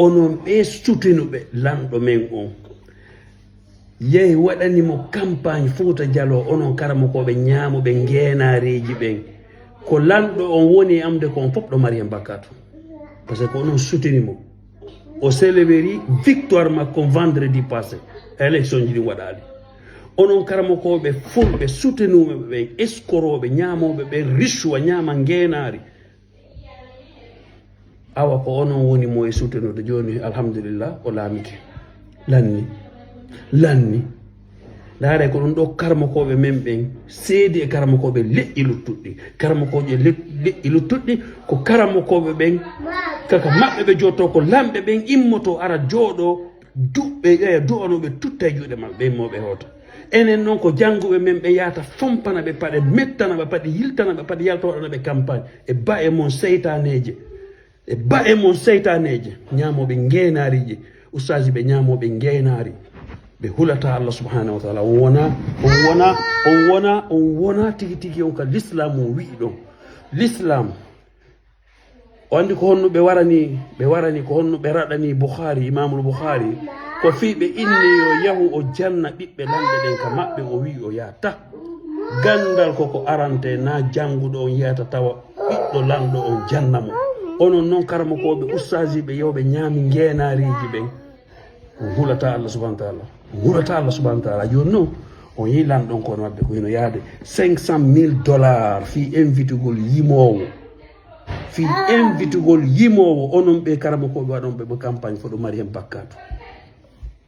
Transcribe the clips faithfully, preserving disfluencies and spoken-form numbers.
Onon ɓe sutenuɓe lanɗo men on, yehi waɗani mo campagne Fuuta Jaloo, onon karamokooɓe ñaamooɓe ngeenaariiji ɓen. Ko lanɗo on woni e amde ko on fof ɗo mari heen bakkaatu. Parce que ko onon suteni mo. O célébri victoire makko vendredi passé. Élection ji ɗin waɗaali. Onon karamokooɓe fulɓe sutenuɓe ɓen, eskorooɓe, ñaamooɓe ɓen, risuwa, ñaama ngeenaari. Awa ko onon woni mo e sutenude jooni, alhamdulillah, o laamike. Lanni. Lanni. Ndaare ko ɗum ɗo karamokooɓe men ɓen seedi e karamokooɓe leƴƴi luttuɗi. Karamokooɓe le-, leƴƴi luttuɗi ko karamokooɓe ɓen, kaka maɓɓe ɓe jooto ko lamɓe ɓen immoto ara jooɗo duɓɓe ƴeya du'anoɓe tutta e juuɗe maɓɓe ɓen mo ɓe hoota. Enen noon ko jannguɓe men ɓe yahata fompana ɓe paɗe, mettana ɓe paɗe, yiltana ɓe paɗe, yalta waɗana ɓe campagne e ba'e mon seytaneeje. E ba'e mon seytaneeje, ñaamooɓe ngeenaariiji, ustaaji ɓe ñaamooɓe ngeenaari, ɓe hulata Allah subhanahu wa taala. On wona, on wona, on wona, on wona tigi tigi on ka l'islam on wi'i ɗon. L'islam, o anndi ko honno ɓe warani, ɓe warani ko honno ɓe raɗani Bukhari, Imamul Bukhari, ko fii ɓe inni yo yahu o janna ɓiɓɓe lanɗe ɗen ka maɓɓe, o wi'i o yaata. Ganndal ko ko arante, na jannguɗo on yiyata tawa ɓiɗɗo lanɗo on janna mo. Onon non karamokooɓe, ustaasiiɓe, yo ɓe ñaami ngeenaariiji ɓen. On hulata Allah subhanahu wa taala. On hulata Allah subhanahu wa taala. Jooni non, on yii lanɗo on ko on wadde ko hino yaade cinq cent mille dollars fii invitugol yimoowo. Fii invitugol yimoowo, onon ɓe karamokooɓe waɗon ɓe mo campagne fof ɗo mari hen bakkaatu.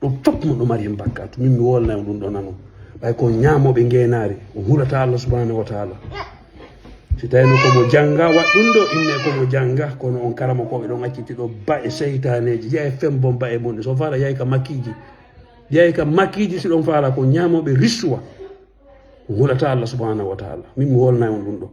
Ɗum fof mo ɗo mari hen bakkaatu. Min mi wolnay on ɗum ɗo nanon. Ɓay ko ñaamooɓe ngeenaari, on hulata Allah subhanahu wa taala. Si tawino ko mo jannga, waɗ ɗum ɗo inne ko mo jannga, kono on karamokooɓe ɗon acciti ɗo ba e seytaneeji, yaha e fembon ba e mon. So faala yahay ka makkiiji. Yahay ka makkiiji si ɗon faala ko ñaamooɓe risuwa. On hulata Allah subhanahu wa taala. Min mi wolnay on ɗum ɗo.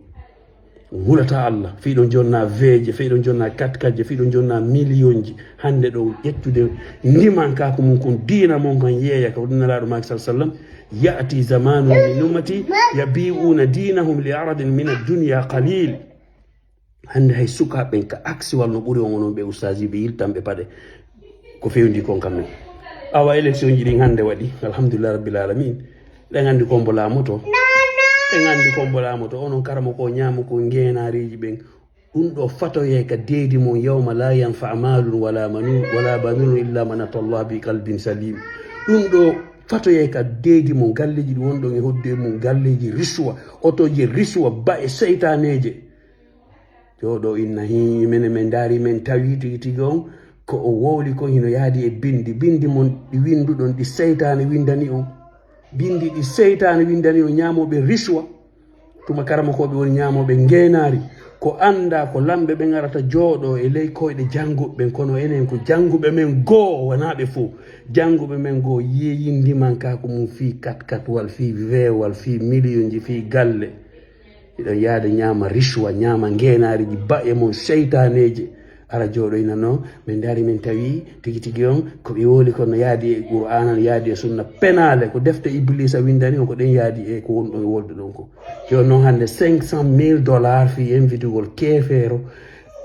On hulata Allah. Fii ɗon jonna veeje, fii ɗon jonna katkatje, fii ɗon jonna miliyonji. Hannde ɗo ƴettude ndimankaaku mum kun diina mon kan yeeya ka ɗum Nelaaɗo maaki sal sallam. Ya'ti zamanun min ummati yabi'una dinahum li aradin min ad-dunya qalil. Hannde hay sukaaɓe ɓen ka aksiwal no ɓuri on onon ɓe ustaasiiɓe yiltanɓe paɗe ko fewndi kon kam men. Awa élection ji ɗin hannde waɗi, alhamdulillah rabbil alamin. Ɗen anndi ko mbo laamoto. Ɗen anndi ko mbo laamoto. Onon karamo ko ñaamo ko ngeenaariiji ɓen. Ɗum ɗo fatoyay ka deedi mon yawma la yanfa malun wala manu, wala banun illa man ata Allah bi qalbin salim. Ɗum ɗo fatoyay ka deedi mon galleeji ɗi wonɗon e hodde mum, galleeji risuwa, otoje risuwa, ba e seytaneeje. Jooɗo inna hi, mene men ndaari, men tawi tigi tigi on, ko o wowli kon hino yaadi e bindi. Bindi mon ɗi winduɗon, ɗi seytaane windani on. Bindi ɗi seytaane windani on, ñaamooɓe risuwa. Tuma karamokooɓe woni ñaamooɓe ngeenaari. Ko annda ko lamɓe ɓen arata jooɗo e ley koyɗe jannguɓe ɓen, kono enen ko jannguɓe men goo, wonaa ɓe fow. Jannguɓe men goo yeeyindiman kaa ko mum fii kat katwal, fii veewal, fii miliyonji, fii galle. Hiɗon yaada ñaama risuwa, ñaama ngeenaariji, ba e mon seytaaneeje. Ara jooɗoyna no, min ndaari min tawi tigi tigi on, ko ɓe wowli kon no yaadi e Qur'aana, no yaadi e sunna. Penaale, ko defte Ibliisa winndani on, ko ɗen yaadi e ko woni ɗon e wolde ɗon ko. Jooni noon hannde cinq cent mille dollars fii invitugol keefeero,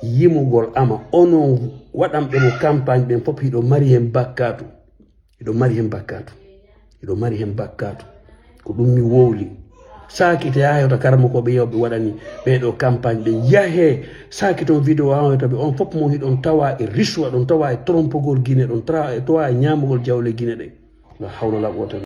yimugol ama. Onon waɗanɓe mo campagne ɓen fof hiɗo mari hen bakkaatu. Hiɗo mari hen bakkaatu. Hiɗo mari hen bakkaatu. Ko ɗum mi wowli. Saakite haa hewta karamokooɓe yewɓe waɗani ɓee ɗoo campagne ɓen. Yahee, saakiton vidéo haa hewta ɓe. On fof mo hiɗon tawa e risuwa, ɗon tawa e trompogol Gine, ɗon tra-, tawa e ñaamugol jawle Gine ɗen. La hawla wala quwwata